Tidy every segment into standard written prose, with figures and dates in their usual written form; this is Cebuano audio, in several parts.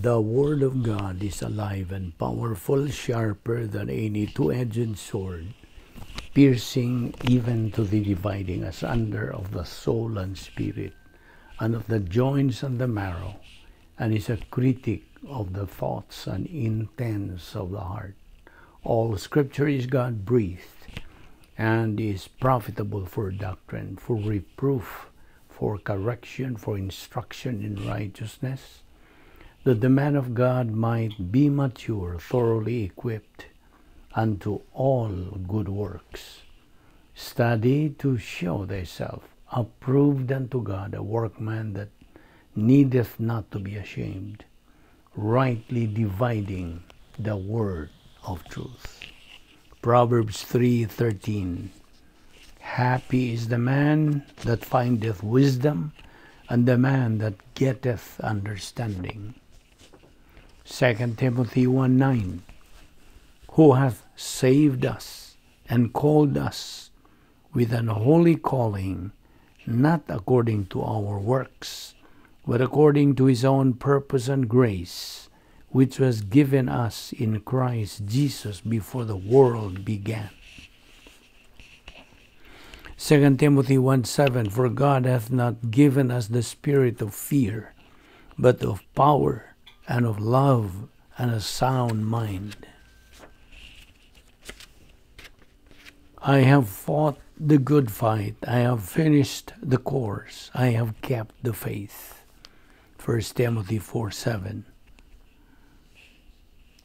The Word of God is alive and powerful, sharper than any two-edged sword, piercing even to the dividing asunder of the soul and spirit, and of the joints and the marrow, and is a critic of the thoughts and intents of the heart. All Scripture is God-breathed, and is profitable for doctrine, for reproof, for correction, for instruction in righteousness, that the man of God might be mature, thoroughly equipped unto all good works. Study to show thyself approved unto God, a workman that needeth not to be ashamed, rightly dividing the word of truth. Proverbs 3:13. Happy is the man that findeth wisdom, and the man that getteth understanding. 2 Timothy 1:9. Who hath saved us and called us with an holy calling, not according to our works, but according to his own purpose and grace, which was given us in Christ Jesus before the world began. 2 Timothy 1:7. For God hath not given us the spirit of fear, but of power and of love and a sound mind. I have fought the good fight. I have finished the course. I have kept the faith. 1 Timothy 4:7.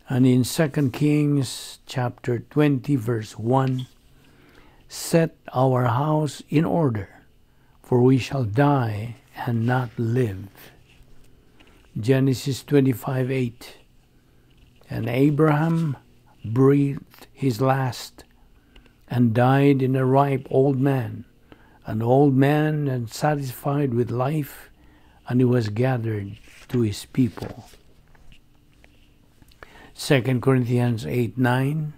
And in 2 Kings chapter 20 verse 1, set our house in order, for we shall die and not live. Genesis 25:8. And Abraham breathed his last and died in a ripe old man, an old man and satisfied with life, and he was gathered to his people. 2 Corinthians 8:9.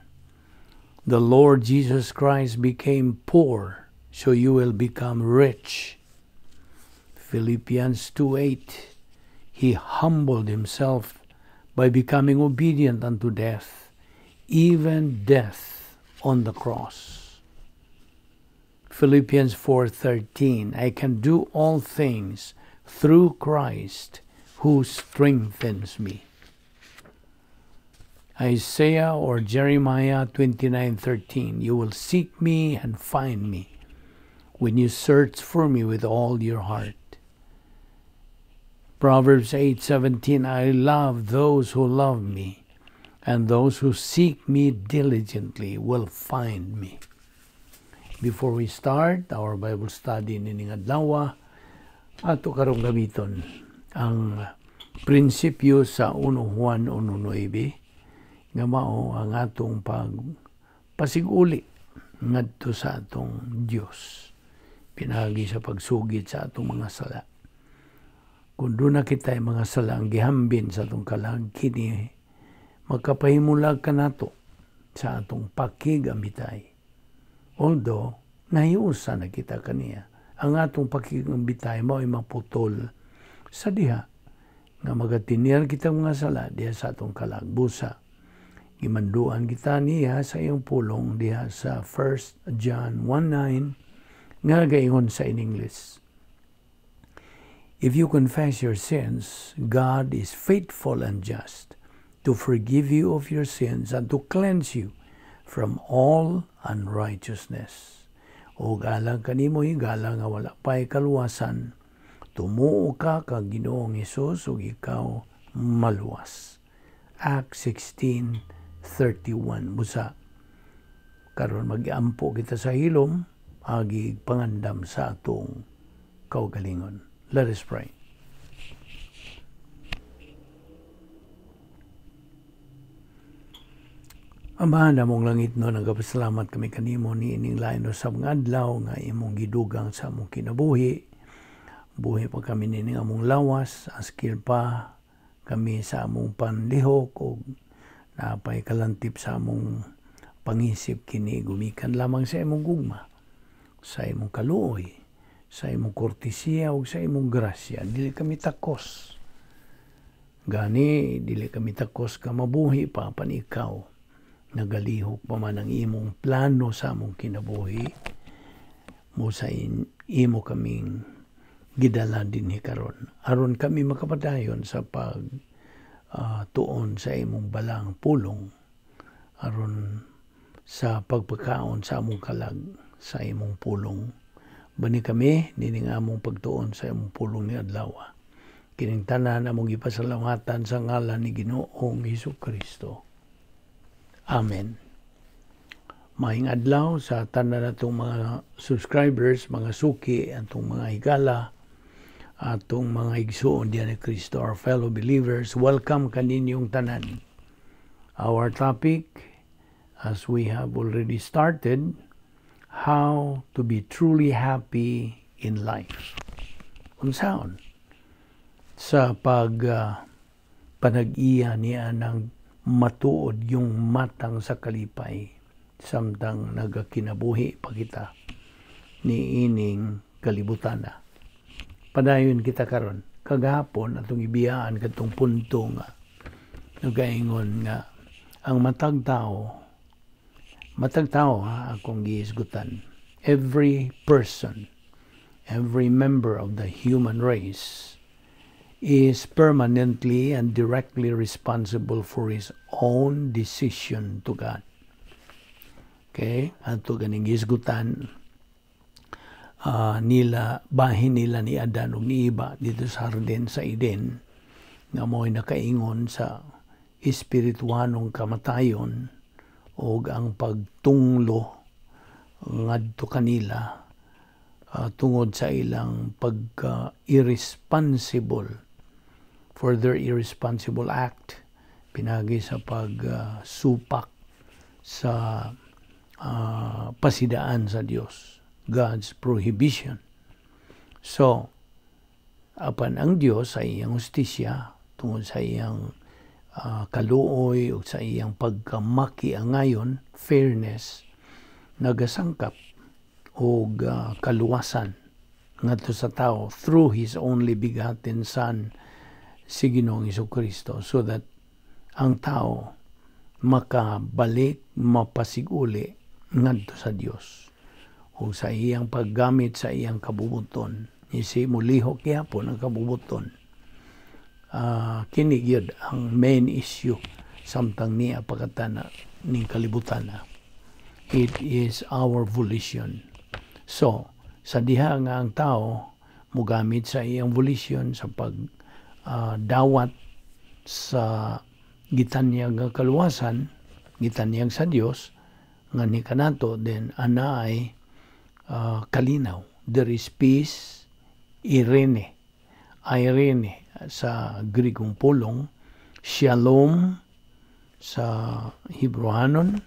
The Lord Jesus Christ became poor, so you will become rich. Philippians 2:8. He humbled himself by becoming obedient unto death, even death on the cross. Philippians 4:13. I can do all things through Christ who strengthens me. Isaiah or Jeremiah 29:13. You will seek me and find me when you search for me with all your heart. Proverbs 8:17. I love those who love me, and those who seek me diligently will find me. Before we start our Bible study nining adlaw, ato karong gamiton ang prinsipyo sa 1 Juan 1:9 nga mao ang atong pagpasiguli ngadto sa atong Dios pinaagi sa pagsugid sa atong mga sala. Kung doon na kita mga sala ang gihambin sa atong kalag, kini magkapahimulag kanato sa atong pakigamitay. Although, nahiusa na kita kaniya, ang atong pakigamitay mao'y maputol sa diha nga magatinir kita mga sala diha sa atong kalag. Busa, gimanduan kita niya sa iyong pulong diha sa 1 John 1:9 nga gaingon sa in English. If you confess your sins, God is faithful and just to forgive you of your sins and to cleanse you from all unrighteousness. O galang kanimo higala nga wala pa'y kaluwasan, tumuo ka kang Ginoong Hesus ug ikaw maluwas. Acts 16:31. Busa karon mag-ampo kita sa hilom agi pangandam sa atong kaugalingon. Let us pray. Ama namong langit no, nagapasalamat kami kanimo niining lain usab nga adlaw nga imong gidugang sa among kinabuhi. Buhi pa kami nining among lawas, askil pa kami sa among panlihok ug napay kalantip sa among pangisip kini gumikan lamang sa imong gugma, sa imong kaluoy, sa imong kortesiya ug sa imong grasya. Dili kami takos. Gani dili kami takos ka mabuhi pa, apan ikaw nagalihok pa man ang imong plano sa among kinabuhi mo sa imo kaming gidala dinhi karon aron kami makapadayon sa pag tuon sa imong balaang pulong, aron sa pagpakaon sa among kalag sa imong pulong. Bani kami nining among pagtuon sa imong pulong ni adlaw. Kining tanan among gipasalamatan sa ngalan ni Ginoong Hesus Kristo. Amen. Maayong adlaw sa tanan natong mga subscribers, mga suki, atong mga higala, atong mga igsuon diyan ni Kristo, our fellow believers. Welcome kaninyong tanan. Our topic, as we have already started, how to be truly happy in life. Unsaon sa pag panag-iya niya ng matuod yung matang sa kalipay samtang nagakinabuhi pa kita ni ining kalibutan na. Padayon kita karon. Kagahapon atong ibiyaan katong punto nga nagaingon nga ang matag tao ha, akong gihisgutan. Every person, every member of the human race is permanently and directly responsible for his own decision to God. Okay? Ato ganing gihisgutan nila, bahin nila ni Adan ug ni Eva dito sa hardin sa Eden nga mo'y nakaingon sa espirituanong kamatayon og ang pagtunglo ngadto kanila tungod sa ilang pagka irresponsible, for their irresponsible act pinagi sa pagsupak sa pasidaan sa Dios, God's prohibition. So apan ang Dios sa iyang hustisya, tungod sa iyang kaluoy ug sa iyang pagkamakiangayon, fairness, nagasangkap og kaluwasan ngadto sa tao through His only begotten Son, si Ginoong Kristo, so that ang tao makabalik, mapasiguli ngadto sa Dios o sa iyang paggamit sa iyang kabubuton. Isi mulihok gyapon ang kabubuton. Kini gyud ang main issue samtang niya pagkatana ning kalibutan na. It is our volition. So, sa diha nga ang tao mugamit sa iyang volition sa pag dawat sa gitanyag nga kaluwasan, gitanyag sa Dios nga ni kanato, then ana ay kalinaw. There is peace, irene, irene sa Grigong pulong, shalom sa Hebrewanon.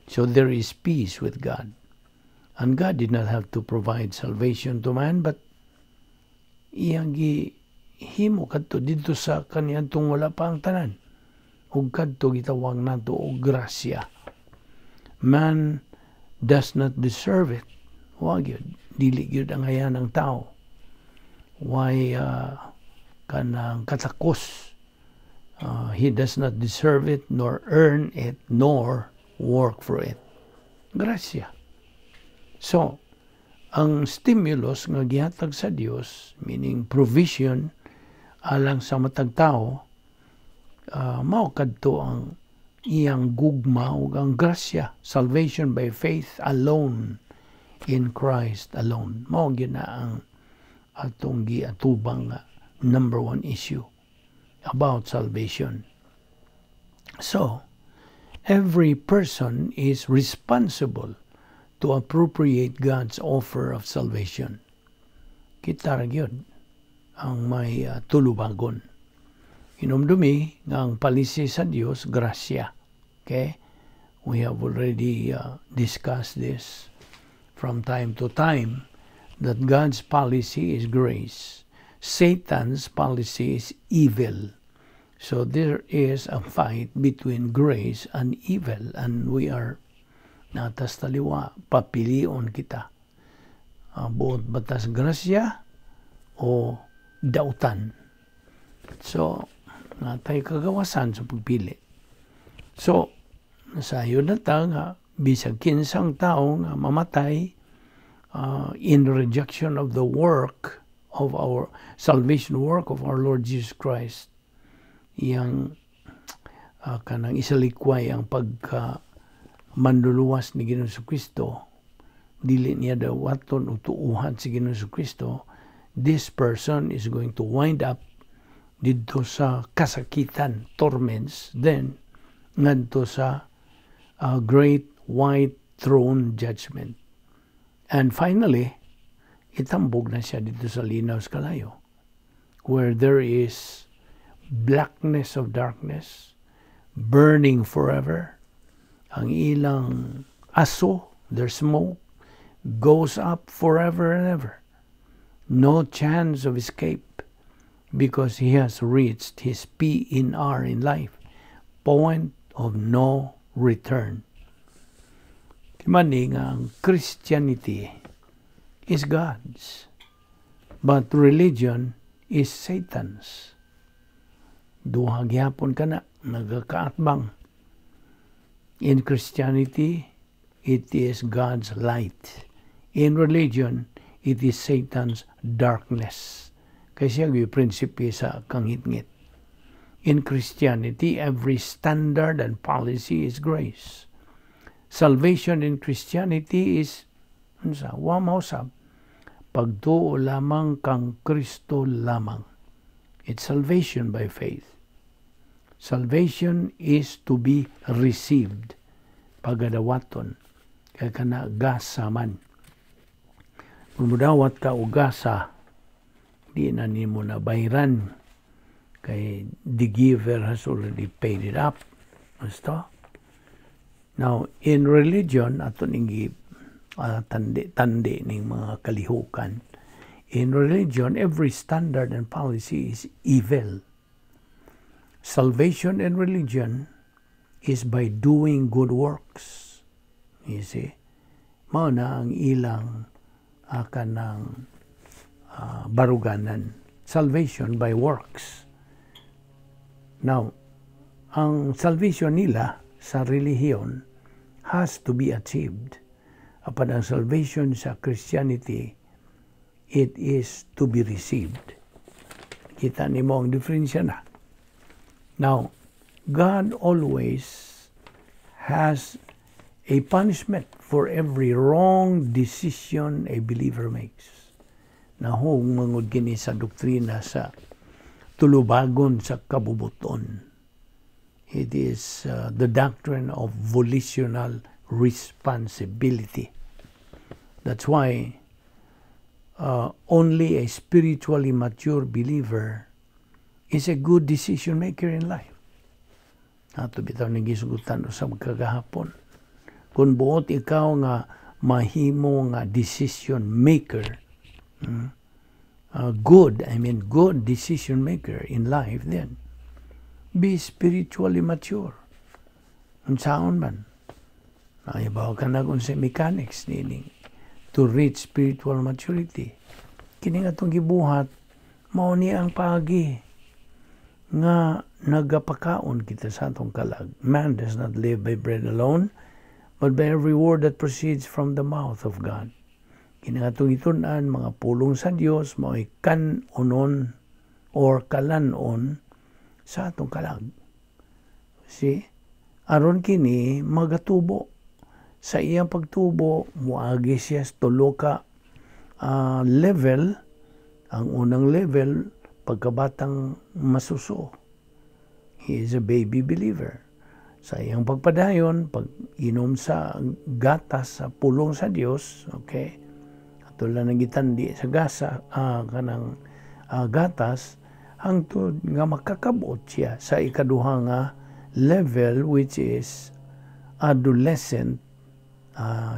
So there is peace with God. And God did not have to provide salvation to man, but iyang gihimo kadto didto sa kaniadtong wala pa ang tanan. Ug kadto gitawag nato og grasya. Man does not deserve it. Wa gyud, dili gyud ang ng tao. Why kanang katakos. He does not deserve it, nor earn it, nor work for it. Grasya. So, ang stimulus nga gihatag sa Dios, meaning provision alang sa matag tao, mao kadto ang iyang gugma ug ang grasya, salvation by faith alone in Christ alone. Mao gyud na ang atong giatubang nga number one issue about salvation. So, every person is responsible to appropriate God's offer of salvation. Kita ra gyud ang may tulubagon. Hinumdumi nga ang policy sa Dios, grasya. Okay? We have already discussed this from time to time that God's policy is grace. Satan's policy is evil. So there is a fight between grace and evil, and we are natas taliwa, papilion kita. Buot batas grasya o dautan. So, Nga tay kagawasan sa pagpili. So, sayo na ta nga bisag kinsang tao nga mamatay in rejection of the work of our salvation work of our Lord Jesus Christ, iyang kanang isalikway ang pagka manluluwas ni Ginoong Kristo, dili niya dawaton o tuuhan si Ginoong Kristo, this person is going to wind up didto sa kasakitan, torments, then ngadto sa great white throne judgment. And finally, itambog na siya didto sa linaw sa kalayo, where there is blackness of darkness, burning forever. Ang ilang aso, their smoke, goes up forever and ever. No chance of escape because he has reached his P in R in life, point of no return. Mao nga ang Christianity is God's, but religion is Satan's. Duha gyapon kana nagakaatbang. In Christianity, it is God's light. In religion, it is Satan's darkness. Kay siya yung prinsipe sa kangitngit. In Christianity, every standard and policy is grace. Salvation in Christianity is unsa, wa mausab, pagtuo lamang kang Kristo lamang. It's salvation by faith. Salvation is to be received. Pagadawaton. Kay kana gasa man. Kung mudawat ka og gasa, di na nimo na bayran. Kay the giver has already paid it up. Basta. Now, in religion, ato ning tandi, tandi ning mga kalihukan. In religion, every standard and policy is evil. Salvation in religion is by doing good works. You see? Mao na ang ilang kanang baruganan. Salvation by works. Now, ang salvation nila sa relihiyon has to be achieved. Apan ang salvation sa Christianity, it is to be received. Kita nimo ang diferensya na. Now, God always has a punishment for every wrong decision a believer makes. Nahong mangud kini sa doktrina sa tulubagon sa kabubuton. It is the doctrine of volitional responsibility. That's why only a spiritually mature believer is a good decision maker in life. Ato bitaw ning gisugutan usab kagahapon. Kung buot ikaw nga mahimo nga decision maker, good, I mean good decision maker in life, then be spiritually mature. Unsaon man? Nahibaw ka na kung sa mechanics nining to reach spiritual maturity. Kini nga atong gibuhat, mao ni ang paagi nga nagapakaon kita sa atong kalag. Man does not live by bread alone, but by every word that proceeds from the mouth of God. Kini nga atong gitun-an, mga pulong sa Dios, mao'y kan-onon or kalanon sa atong kalag. See? Aron kini magatubo. Sa iyang pagtubo, muagi siya sa tulo ka level. Ang unang level, pagkabatang masuso. He is a baby believer. Sa iyang pagpadayon, pag inom sa gatas sa pulong sa Dios, okay? Ato lang nagitandi sa gasa, kanang gatas, hangtod nga makakabot siya sa ikaduha nga level, which is adolescent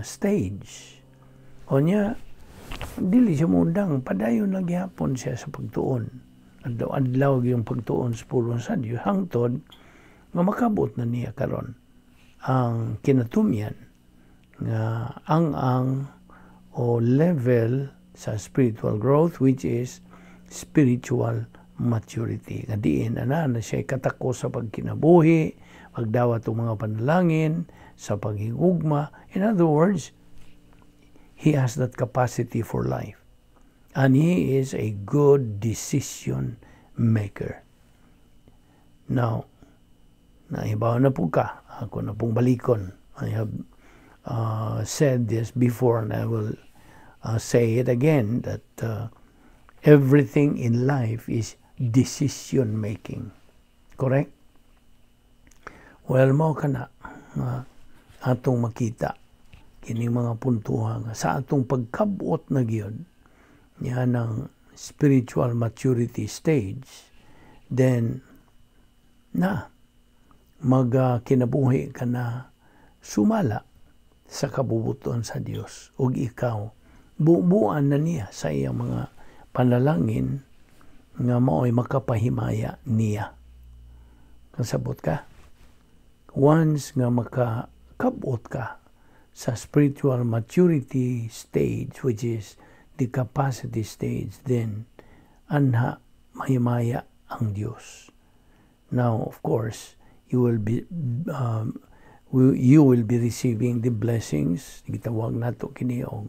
stage. O niya, dili siya mundang, padayon lang gihapon siya sa pagtuon. Adlaw-adlaw yung pagtuon sa pulong sa Dios hangtod nga makabot na niya karon ang kinatumyan nga ang o level sa spiritual growth, which is spiritual maturity. Nga diin ana na siya katako sa pagkinabuhi, pagdawat og mga panalangin, sa paghigugma. In other words, he has that capacity for life. And he is a good decision maker. Now, nahibaw na po ka, ako na pong balikon. I have said this before and I will say it again that everything in life is decision making. Correct? Well, mao kana nga atong makita kining mga puntuha nga sa atong pagkabot na gyud niya ng spiritual maturity stage, then na magkinabuhi ka na sumala sa kabubuton sa Dios ug ikaw bubuan na niya sa iyang mga panalangin nga mao'y makapahimaya niya. Kasabot ka? Once nga makakabot ka sa spiritual maturity stage, which is the capacity stage, then anha mahimaya ang Dios. Now, of course, you will be receiving the blessings. Gitawag nato kini og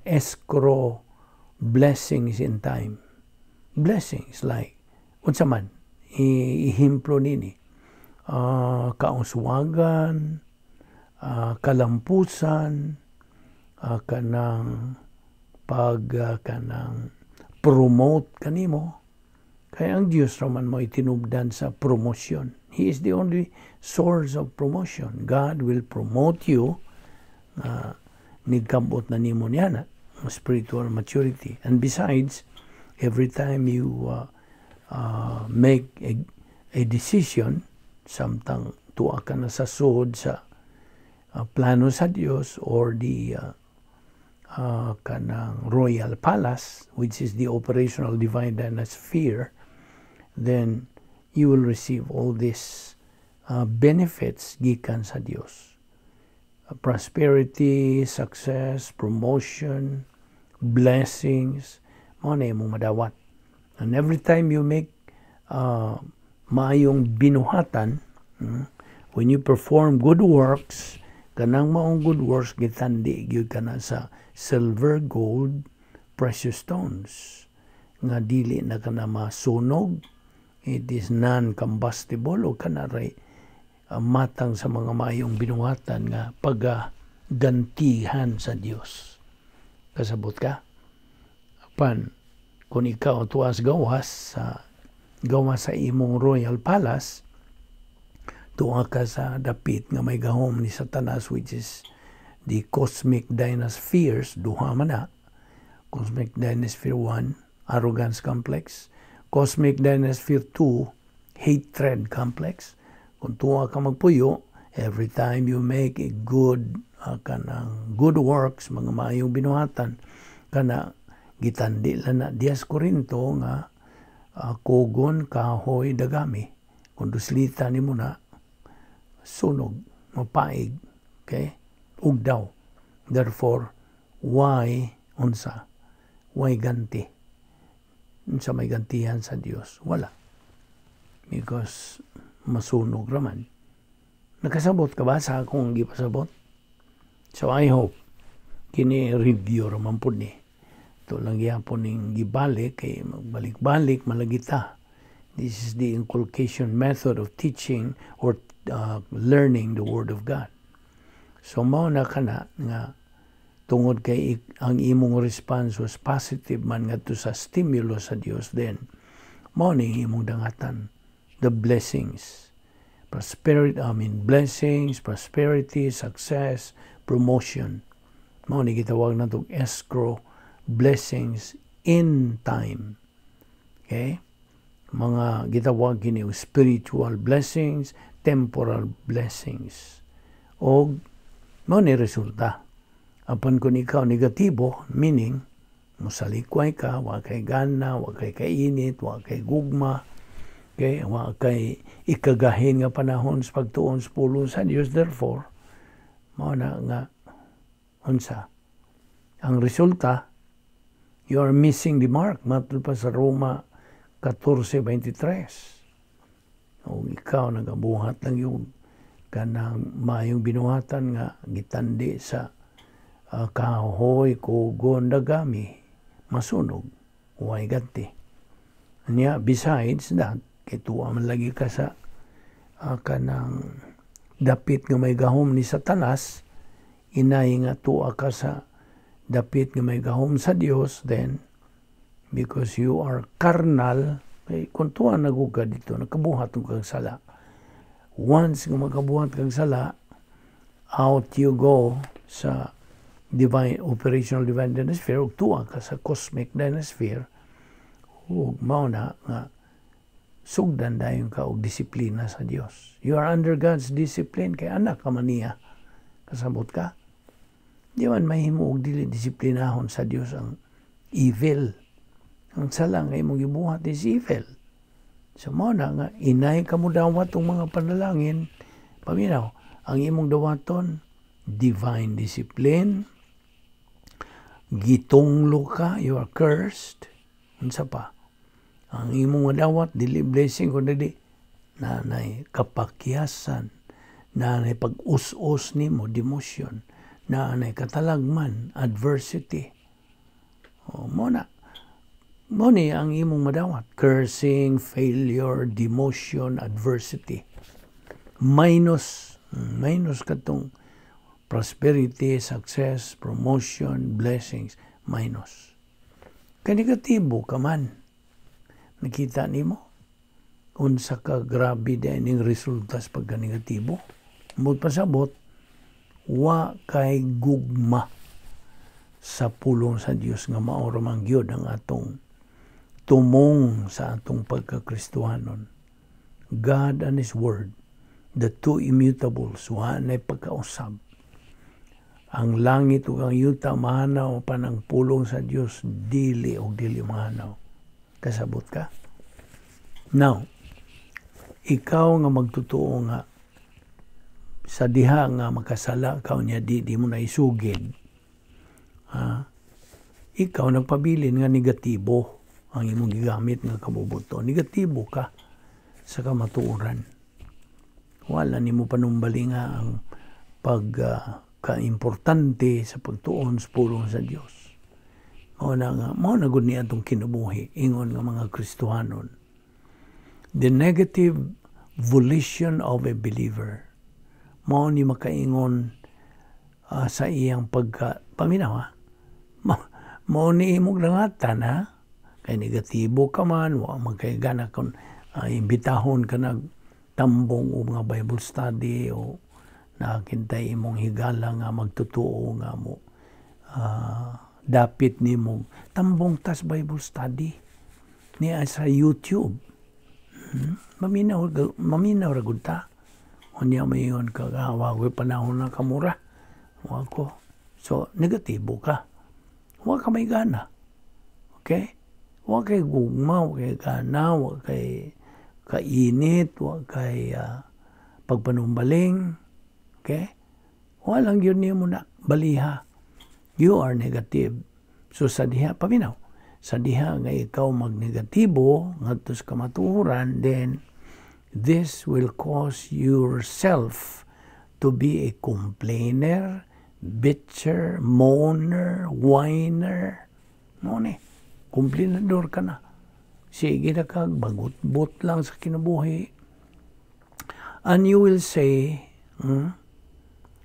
escrow blessings in time. Blessings like unsa man ihimplo nini, kauswagan, kalampusan, kanang pag kanang promote kanimo, kay ang Dios raman mo itinubdan sa promotion. He is the only source of promotion. God will promote you nigkabot na nimo niya na spiritual maturity. And besides, every time you make a decision samtang tuwa ka na sa sud sa plano sa Dios or the kanang royal palace, which is the operational divine sphere, then you will receive all these benefits gikan sa Dios, prosperity, success, promotion, blessings, mao na imong madawat. And every time you make maayong binuhatan, when you perform good works, kanang maong good works gitandi gyud kana sa silver, gold, precious stones nga dili na kana masunog, it is non-combustible, o kana ray matang sa mga maayong binuhatan nga pagagantihan sa Dios. Kasabot ka? Apan kung ikaw tuas gawas sa imong royal palace, tuwa ka sa dapit nga may gahom ni Satanas, which is the cosmic dynaspheres, duha man na. Cosmic Dynasphere 1, arrogance complex; Cosmic Dynasphere 2, hatred complex. Kung tuwa ka magpuyo, every time you make a good kanang good works, mga maayong binuhatan, kana gitandi lang na dias Korinto nga kugon, kahoy, dagami. Kung duslita nimo na, sunog, mapaig, okay? Ugdaw. Therefore, why unsa? Why ganti? Unsa may gantihan sa Dios? Wala. Because masunog raman. Nakasabot ka ba sa akong gipasabot? So I hope kini review raman pud ni. Ito lang gyapon ning gibalik kay magbalik-balik malagita. This is the inculcation method of teaching or learning the Word of God. So mao na kana nga tungod kay ang imong response was positive man ngadto sa stimulus sa Dios, then mao ni imong dangatan the blessings, prosperity, I mean, blessings, prosperity, success, promotion. Mao ni gitawag natong escrow blessings in time, okay? Mga gitawag kini spiritual blessings, temporal blessings, og mao ni resulta. Apan kung ikaw negatibo, meaning mosalikway ka, wa kay gana, wa kay kainit, wa kay gugma, okay, wa kay ikagahin nga panahon sa pagtuon sa pulong sa Dios, therefore mao na nga unsa ang resulta? You are missing the mark. Matud pa sa Roma 14:23. O ikaw nagabuhat lang yung kanang maayong binuhatan nga gitandi sa kahoy, kugon, dagami, masunog, way ganti. Nya, besides that, kay tuwa man lagi ka sa kanang dapit nga may gahom ni Satanas, inay nga tuwa ka sa dapit nga may gahom sa Dios, then because you are carnal, kay kung tuwa nagugad dito, nakabuhat kag sala. Once nga makabuhat kag sala, out you go sa divine operational divine dynasphere ug tuwa ka sa cosmic dynasphere, ug mao na nga sugdan dayon ka og disiplina sa Dios. You are under God's discipline kay anak ka man niya. Kasabot ka? Di man mahimo og dili disiplinahon sa Dios ang evil. Ang sala nga imong gibuhat is evil. So mao na nga inay ka mo dawat og mga panalangin, paminaw, ang imong dawaton divine discipline, gitunglo ka, you are cursed. Unsa pa? Ang imong madawat dili blessing kundi nanay kapakyasan, nanay pag-us-us nimo, demotion, nanay katalagman, adversity. O, mo na. Mo ni ang imong madawat. Cursing, failure, demotion, adversity. Minus, minus katong prosperity, success, promotion, blessings, minus. Kay negatibo ka man. Nakita nimo unsa ka grabe din ning resulta sa pagka-negatibo. Mud pasabot, wa kay gugma sa pulong sa Dios nga mao ra man gyud ang atong tumong sa atong pagkakristohanon. God and His Word, the two immutables, wa nay pagkausab. Ang langit ug ang yuta mahanaw pan ang pulong sa Dios dili og dili mahanaw. Kasabot ka? Now, ikaw nga magtutuo nga sa diha nga makasala ka niya di mo na isugid. Ha? Ikaw nagpabilin nga negatibo ang imong gigamit nga kabubuto. Negatibo ka sa kamatuoran. Wala nimo panumbali nga ang pag kaimportante sa pagtuon sa pulong sa Dios. Mao na nga, mao na gud ni atong kinabuhi ingon nga mga Kristohanon. The negative volition of a believer mao ni makaingon sa iyang pagka paminaw, ha, mao ni imong dangatan, ha, kay negatibo ka man, wa man kay gana kon imbitahon ka nag tambong o mga Bible study o nakintay imong higala nga magtutuo nga mo dapit nimo tambong tas Bible study niya sa YouTube. Maminaw, maminaw ra gud ta. Unya mayon ka, wa ko'y panahon na kamura. Wa ko. So, negatibo ka. Wa ka may gana. Okay? Wa kay gugma, wa kay gana, wa kay kainit, wa kay pagpanumbaling. Okay? Walang yun niyo na baliha. You are negative. So sa diha, paminaw, sa diha nga ikaw magnegatibo ngadto sa kamatuoran, then this will cause yourself to be a complainer, bitcher, moaner, whiner. Mo ni, komplainador ka na. Sige na kag, bagot-bot lang sa kinabuhi. And you will say,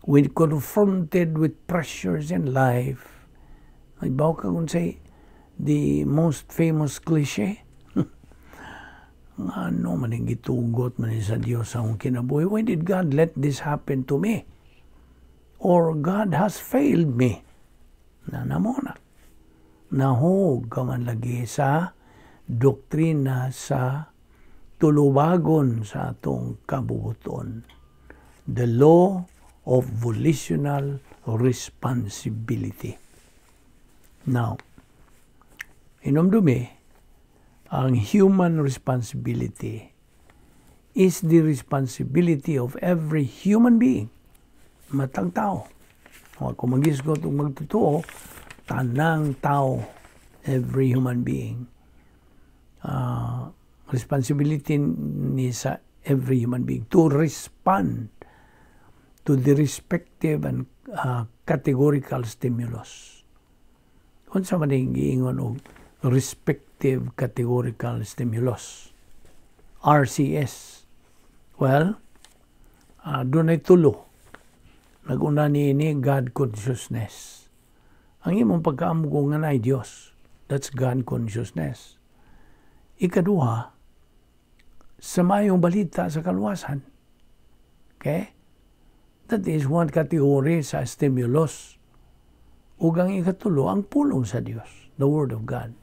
when confronted with pressures in life, ay baw ka kung say, the most famous cliche, ano man ang gitugot man sa Dios sa akong kinabuhi? Why did God let this happen to me? Or God has failed me. Na namo na. Nahog ka man lagi sa doktrina sa tulubagon sa atong kabubuton. The law of volitional responsibility. Now, hinumdumi, ang human responsibility is the responsibility of every human being. Matang tao. O kung magisgot og magtotoo, tanang tao, every human being. Responsibility ni sa every human being to respond to the respective and categorical stimulus. Unsa man ning giingon og respective categorical stimulus? RCS. Well, dunay tulo. Naguna niini, God consciousness. Ang imong pagkaamgo nga naay Dios, that's God consciousness. Ikaduha, sa maayong balita sa kaluwasan. Okay? That is one category sa stimulus. Ug ang ikatulo, ang pulong sa Dios, the Word of God.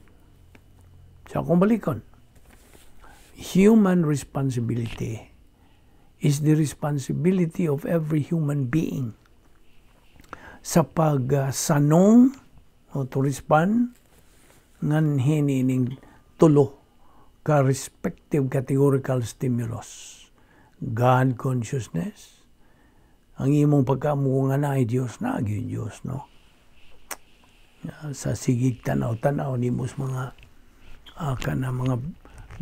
Sa akong balikon, human responsibility is the responsibility of every human being sa pagsanong o to respond nganhi ning tulo ka respective categorical stimulus. God consciousness, ang imong pagkaamgo nga naay Dios, naa gyud Dios, no? Sa sigig tanaw-tanaw nimo sa mga kana mga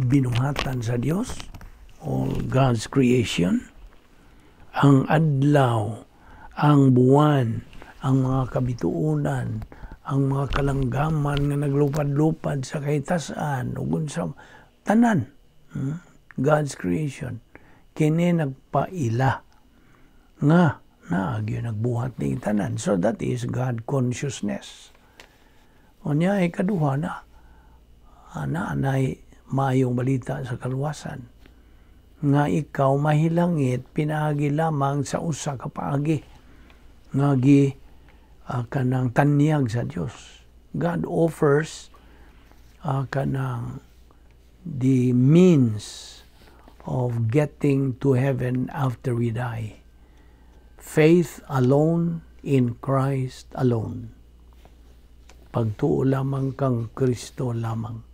binuhatan sa Dios o God's creation, ang adlaw, ang buwan, ang mga kabituonan, ang mga kalanggaman nga naglupad-lupad sa kahitasan ug unsa tanan, God's creation, kini nagpaila nga naa gyud nagbuhat ni tanan. So that is God consciousness. Unya, ikaduha na ana anay maayong balita sa kaluwasan nga ikaw mahilangit pinaagi lamang sa usa ka paagi nga gi kanang tanyag sa Dios. God offers kanang the means of getting to heaven after we die. Faith alone in Christ alone. Pagtuo lamang kang Kristo lamang.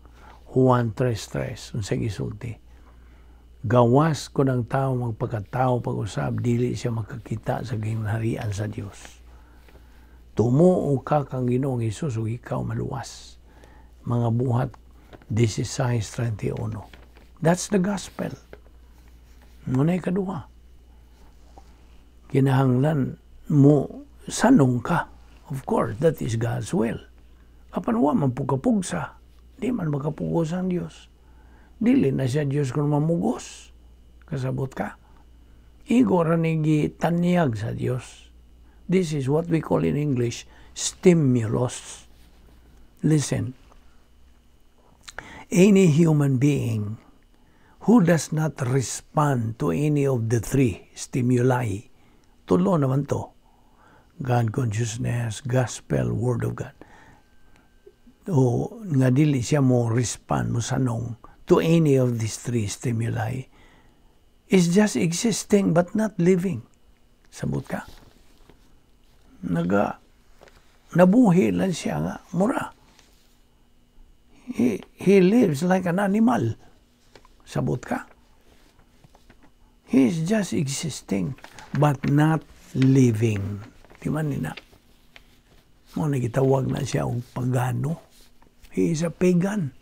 Juan 3.3, unsay gisulti? Gawas kung ang tao magpakatao pag-usab, dili siya makakita sa gingharian sa Dios. Tumuo ka kang Ginoong Hesus ug ikaw maluwas. Mga Buhat 16.31. That's the gospel. Mao kaduha. Kinahanglan mo sanong ka. Of course, that is God's will. Apan wa man pugkapugsa. Di man makapugos ang Dios. Dili na siya Dios kung mamugos. Kasabot ka? Igo ra ni gitanyag sa Dios. This is what we call in English stimulus. Listen. Any human being who does not respond to any of the three stimuli, tulo naman to, God consciousness, gospel, Word of God, o nga dili siya mo respond, mo sanong to any of these three stimuli, is just existing but not living. Sabot ka? Naga, nabuhi lang siya nga, mura. He lives like an animal. Sabot ka? He is just existing but not living. Di man ni na? Mao na gitawag na siya og pagano. He is a pagan.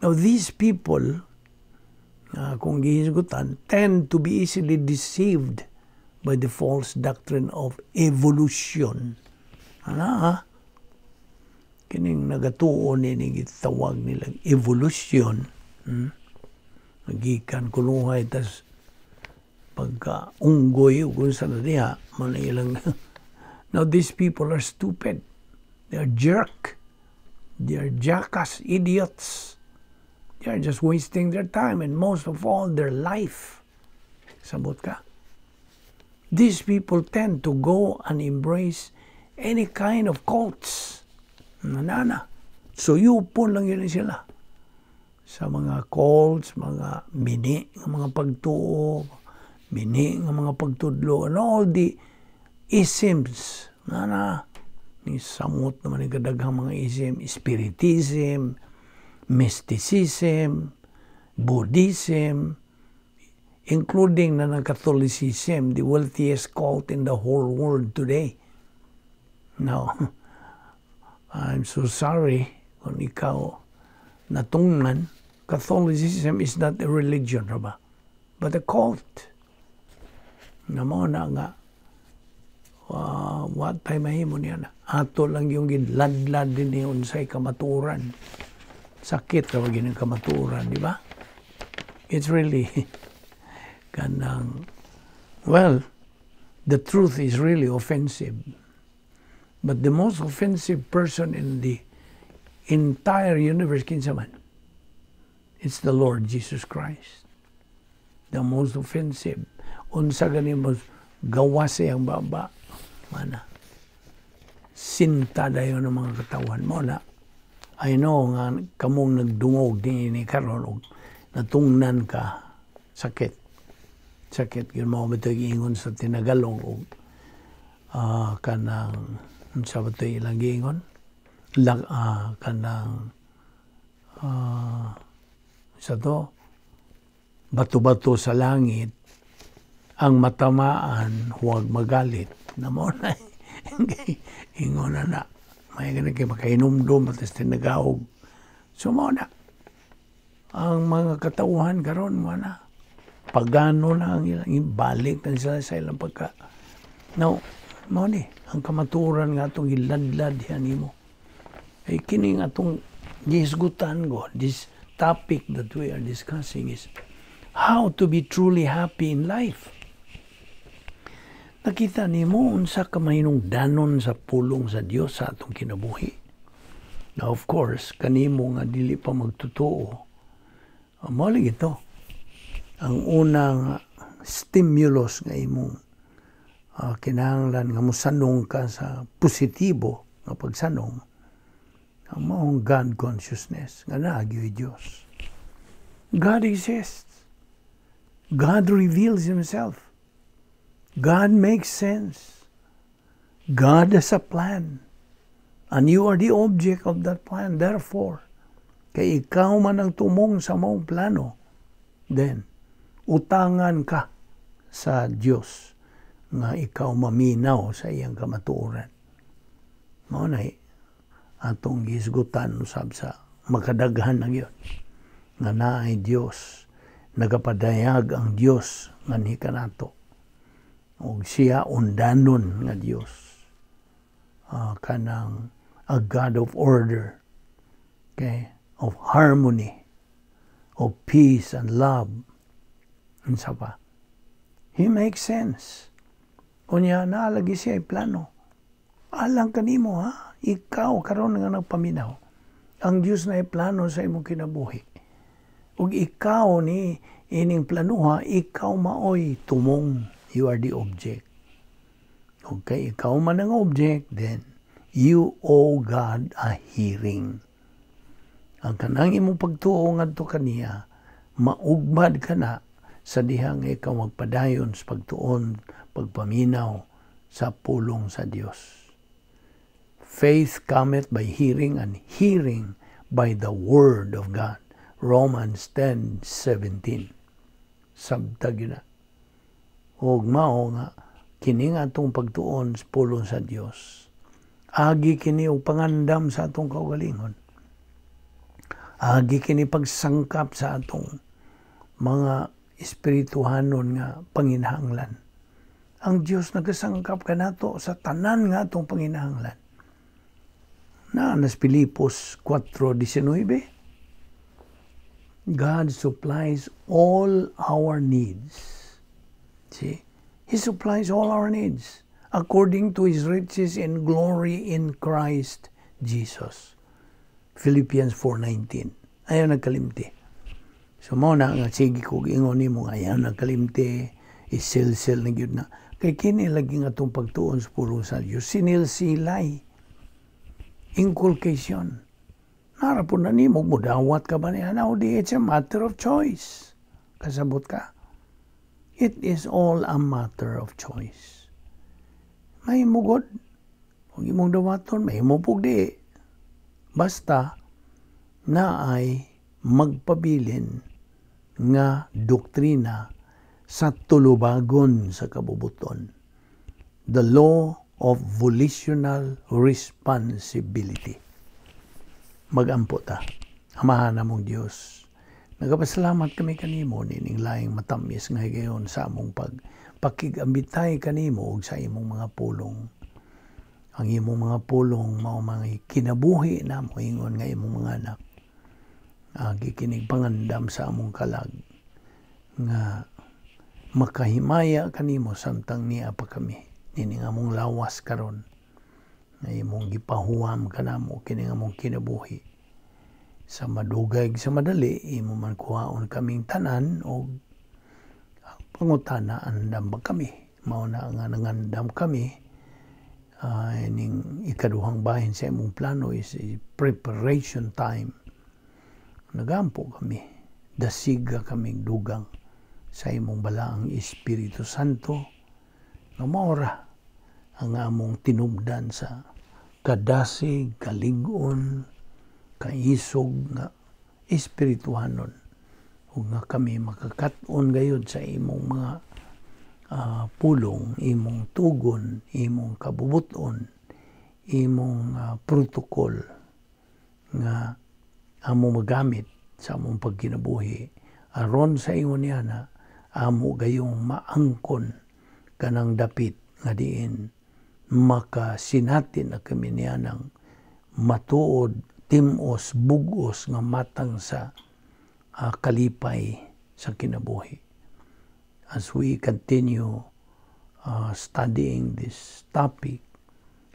Now, these people, kung gihisgutan, tend to be easily deceived by the false doctrine of evolution. Ana ha? Kining nagatuo ni gitawag nila evolution. Gikan kunuhay tas pagka unggoy o kung sa na diha, man ilang. Now, these people are stupid. They are jerk. They are jackass idiots. They are just wasting their time and, most of all, their life. Sabot ka? These people tend to go and embrace any kind of cults. Nanana. So yupon lang yun sila sa mga cults, mga mini nga mga pagtuo, mini nga mga pagtudlo, and all the isms. Nana, ni samot naman ni kadaghang mga ism, spiritism, mysticism, Buddhism, including na ng Catholicism, the wealthiest cult in the whole world today. Now, I'm so sorry kung ikaw natungnan. Catholicism is not a religion, ba? But a cult. Nga mao na nga wa tay mahimo niya na. Ato lang yung giladlad din ni unsay kamatuoran. Sakit ra gyud ang kamatuoran, di ba? It's really kanang, well, the truth is really offensive. But the most offensive person in the entire universe, kinsa man? It's the Lord Jesus Christ. The most offensive. Unsa gani mo gawas iyang baba. Mana. Sinta dayon ng mga katawan mo na. I know nga kamong nagdungog ni karon og natungnan ka, sakit. Sakit yun mo ba ingon sa tinagalong og kanang unsa ba ilang giingon? Kanang sa to bato-bato sa langit ang matamaan, huwag magalit na mo na ingon na na may ganun kay makahinumdum at tinagaog. So mo na ang mga katauhan karon mo na pagano na ang ilang balik na sila sa ilang pagka. Now, mo ni ang kamatuoran nga atong giladlad yan nimo ay kini nga atong gihisgutan ko. This topic that we are discussing is how to be truly happy in life. Nakita nimo unsa ka mahinungdanon sa pulong sa Dios sa atong kinabuhi. Now, of course, kanimo nga dili pa magtotoo, mao lagi ito. Ang unang stimulus nga imong kinahanglan nga mosanong ka sa positibo nga pagsanong, ang maong God consciousness nga naa gyoy Dios. God exists. God reveals Himself. God makes sense. God has a plan. And you are the object of that plan. Therefore, kay ikaw man ang tumong sa maong plano, then, utangan ka sa Dios nga ikaw maminaw sa iyang kamatuoran. Mao na atong gisgutan usab sa makadaghan na gyud nga naay Dios, nagapadayag ang Dios nganhi kanato ug siya undanon nga Dios, kanang a God of order, okay, of harmony, of peace and love. Unsa pa, He makes sense. Unya naa lagi siya plano alang kanimo. Ha, ikaw karon nga nagpaminaw, ang Dios na plano sa imong kinabuhi ug ikaw ni ining planuha, ikaw maoy tumong. You are the object. Okay, ikaw man ang object, then you owe God a hearing. Ang kanang imong pagtuo ngadto kaniya, maugmad ka na sa dihang ikaw magpadayon sa pagtuon, pagpaminaw sa pulong sa Dios. Faith cometh by hearing and hearing by the word of God. Romans 10:17. Sabtag yun na. Og mao nga kini nga atong pagtuon sa pulong sa Dios. Agi kini og pangandam sa atong kaugalingon. Agi kini pagsangkap sa atong mga espirituhanon nga panginahanglan. Ang Dios nagasangkap kanato sa tanan nga atong panginahanglan. Na nas Filipos 4:19. God supplies all our needs. See? He supplies all our needs according to His riches in glory in Christ Jesus. Philippians 4:19. Ayaw nagkalimti. So mo na nga sige ko ingon nimo nga ayaw nagkalimti, isilsil na gyud na. Kay kini lagi nga atong pagtuon sa pulong sa Dios, sinilsilay. Inculcation. Nara po na nimo, mudawat ka ba niya? Now, it's a matter of choice. Kasabot ka. It is all a matter of choice. May mugod. Kung imong dawaton, may pug di. Basta, na ay magpabilin nga doktrina sa tulubagon sa kabubuton. The law of volitional responsibility. Magampo ta. Amahan namong Dios. Nagapasalamat kami kanimo nining laing matamis nga higayon sa among pag pakigambitay kanimo ug sa imong mga pulong. Ang imong mga pulong mao mga kinabuhi namo ingon nga imong mga anak. Agi kinig pangandam sa among kalag nga makahimaya kanimo samtang niya pa kami nining among lawas karon nga imong gipahuwam kanamo kining among kinabuhi. Sa madugay, sa madali, imo man kuhaon kaming tanan og ang pangutana, andam ba kami? Mao na nga nangandam kami ining ikaduhang bahin sa imong plano is a preparation time. Nagampo kami, dasiga kaming dugang sa imong balaang Espiritu Santo nga maora ang among tinubdan sa kadasig, kalig-on, kaisog nga espirituhanon ug nga kami makakat-on gayud sa imong mga pulong, imong tugon, imong kabubuton, imong protocol nga among magamit sa among pagkinabuhi aron sa ingon niya na amo gayong maangkon kanang dapit nga diin makasinati na kami niya ng matuod, timos, bugos nga matang sa kalipay sa kinabuhi. As we continue studying this topic,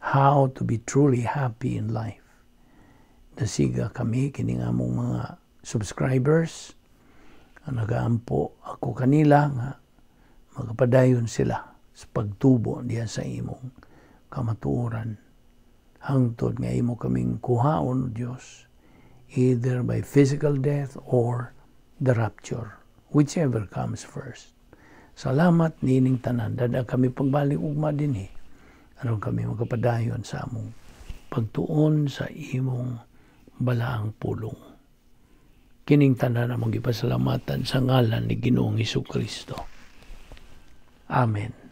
how to be truly happy in life, dasiga kami kining among mga subscribers. Ang nagaampo ako kanila nga magpadayon sila sa pagtubo diya sa imong kamatuoran hangtod nga imo kaming kuhaon, Dios, either by physical death or the rapture, whichever comes first. Salamat nining tanan. Dada kami pagbalik ugma dinhi aron kami magapadayon sa among pagtuon sa imong balaang pulong. Kining tanan among gipasalamatan sa ngalan ni Ginoong Kristo. Amen.